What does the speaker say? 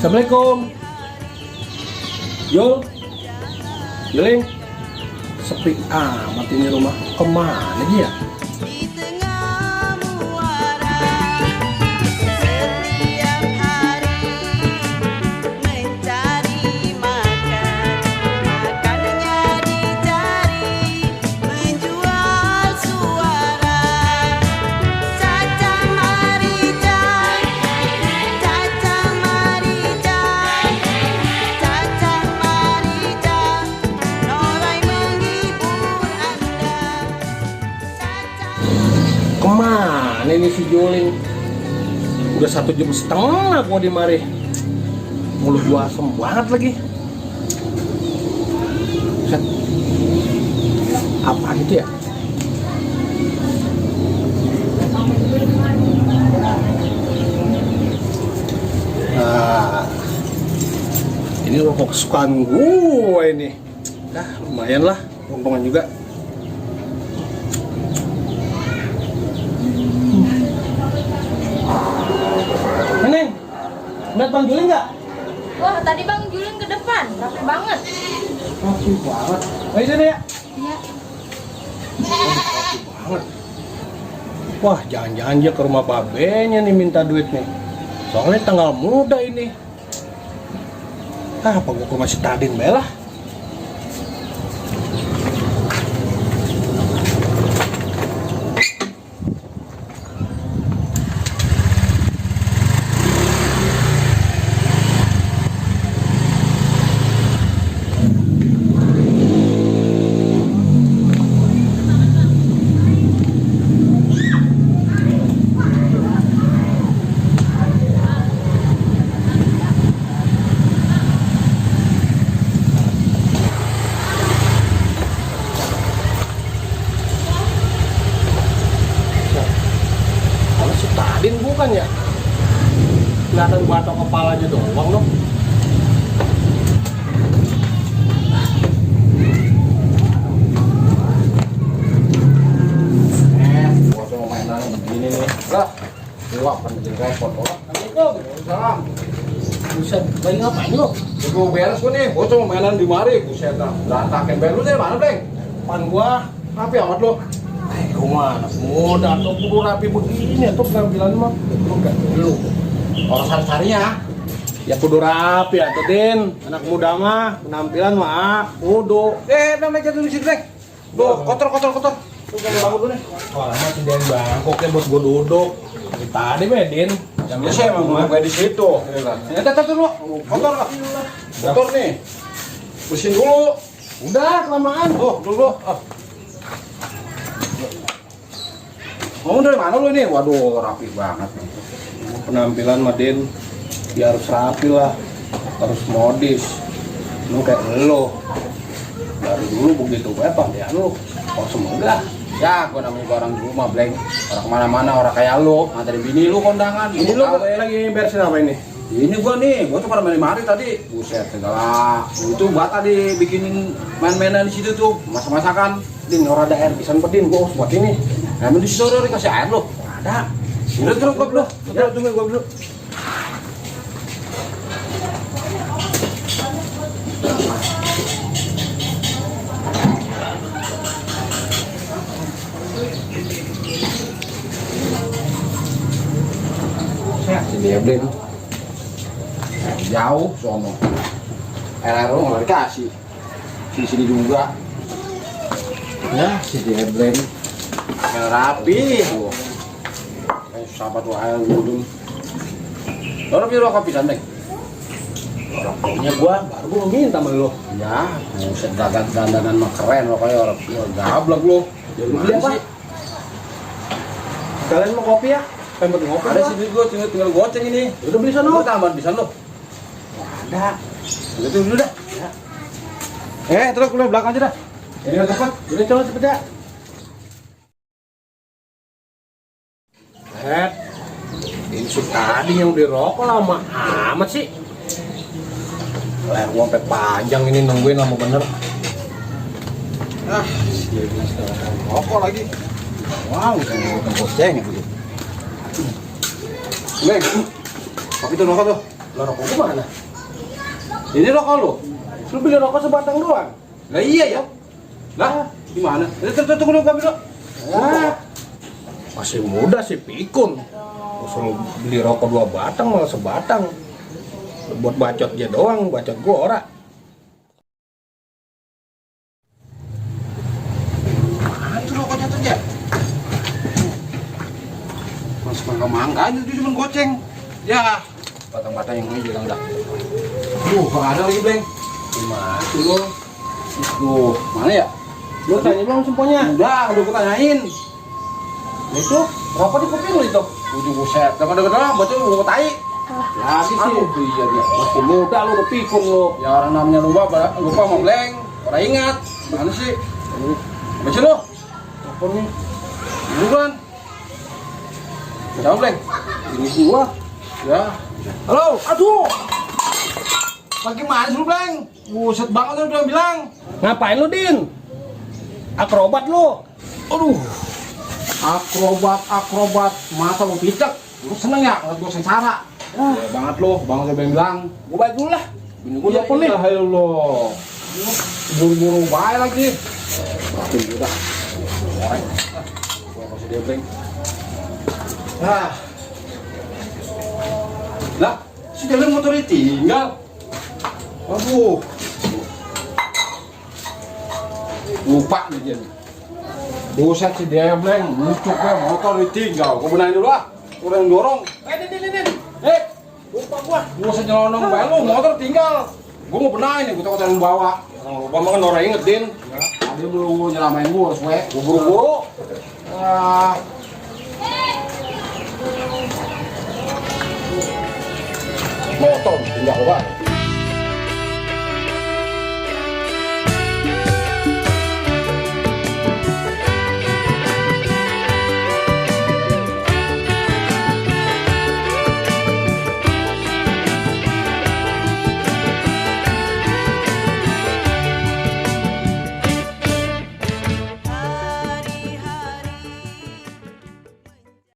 Assalamualaikum. Yul, Geling, sepi amat ini rumah. Kemana dia? Di tengah muara setiap hari mencari makan, makannya dicari, menjual suara. Caca Marica, Caca Marica, Caca Marica, Norai menghibur Anda. Kemana ini si Juling? Udah 1,5 jam gua di mari. Mulut gua asem banget lagi. Set. Apa gitu ya? Nah, ini rokok kesukaan gue ini. Nah, lumayan lah, untungan juga. Neneng, lihat Bang Juling nggak? Wah, tadi Bang Juling ke depan, rapi banget. Rapi banget. Ayo sini ya. Iya. Rapi banget. Wah, jangan-jangan dia ke rumah babenya nih minta duit nih. Soalnya tanggal muda ini. Ah, apa gua ke rumah si Tadin belah? Kalau si Tadin bukan ya? Kelihatan batok kepalanya doang dong. Gua cuma mainan begini nih. Lah, gua akan bikin repot. Assalamualaikum. Waalaikumsalam. Buset, lagi ngapain lo? Gue beres gue nih, gue cuma mainan di mari, buset dah. Berantakin beres lu dari mana, Bleng? Depan gua. Rapi amat lo. Rumah anak muda atau kudu rapi begini atau penampilan mah enggak dulu. Orang sari-sarinya. Ya kudu rapi atau Din, anak muda mah penampilan mah kudu. Namanya jatuh di situ, Bleng. Duh, kotor. Tuh jangan bangun dulu nih. Wah, lama sih Din bangkoknya buat gua duduk. Dari tadi be Din. Jam Ya saya emang gue di situ. Ya tetap dulu, kotor lah. Kotor nih. Bersihin dulu. Udah kelamaan. Dulu. Kamu dari mana lu nih? Waduh, rapi banget nih. Penampilan mah Din ya harus rapi lah. Harus modis. Lu kayak lo. Dari dulu begitu apa ya lu. Oh semoga. Ya, gue namanya gua orang di rumah, Bleng. Orang kemana-mana, orang kayak lu. Nganterin bini lu kondangan. Ini lu lagi beresin apa ini? Ini gua tuh pada main mari tadi. Buset, segala. Itu gua tadi bikinin main-mainan di situ tuh, masak-masakan. Din, orang ada air pisan pedin gua harus buat ini. Emang di situ udah dikasih air lo? Ada. Udah terus gua belum. Ya, tunggu gua dulu. Si Deblin jauh sono. Air lo nggak dikasih. Di sini juga. Ya, si Deblin rapi. Sahabat tuh air dulu. Orang biru kopi sandeng. Rokoknya gua baru gua minta sama lo. Ya, buset dagang dandanan mah keren lo kayak orang gablek lo. Jadi beli apa? Kalian mau kopi ya? Pengen buat ngopi? Ada sih duit gua tinggal goceng ini. Udah beli sana. Gua tambahan bisa lo. Ada. Itu dulu dah. Terus kuliah belakang aja dah. Ini nggak cepat. Udah coba cepet ya. Ini si tadi yang dirokok lama amat sih. Leher gua sampai panjang ini nungguin lama bener. Dia bilang sekarang rokok lagi. Wow, udah goceng gitu. Leng, kopi tuh rokok tuh. Lah rokok kemana? Ini rokok lu? Lu beli rokok sebatang doang? Lah iya ya. Lah, gimana? Tunggu dulu ambil. Ah, masih muda sih pikun. Suruh beli rokok 2 batang malah sebatang. Buat bacot aja doang, bacot gua ora. Mana itu rokoknya tuh ya? Masuk ke mangga aja itu cuma goceng. Ya, batang-batang yang ini bilang dah. Gak ada lagi, Bleng. Gimana tuh lo? Tuh, mana ya? Lu tanya belum semponya? Udah aku tanyain. Itu rokok di kuping lu itu. Ujung buset, dekat-dekat lah, bocor lu tai. Ya sih sih. Iya dia. Masih muda lu kepikun lu. Ya orang namanya lupa mau Bleng. Pada ingat. Mana sih? Baca lu. Apa nih? Buruan. Siapa, Bleng? Ini gua. Ya. Halo, aduh. Bagaimana sih lu, Bleng? Buset banget lu udah bilang. Ngapain lu, Din? Akrobat lu. Aduh. Akrobat. Masa lu picek? Lu seneng ya ngeliat gua sengsara? Ya banget lu, banget lu bilang. Gua balik dulu lah. Bini gua udah nih. Ayo lu. Buru-buru baik lagi. Berarti udah. Orang. Gua kasih dia, Bleng. Nah. Lah, si jalan motor tinggal. Aduh. Lupa nih dia. Buset si dia, Bleng. Mucuknya motor ditinggal. Gua benahin dulu ah. Udah yang dorong. Din. Lupa gua. Gua usah nyelonong bae lu, motor tinggal. Gua mau benahin nih, gua takut yang bawa. Orang lupa mah kan orang inget, Din. Ya, tadi lu nyelamain gua harus we. Gua buru-buru. Ah. Motor tinggal, Pak.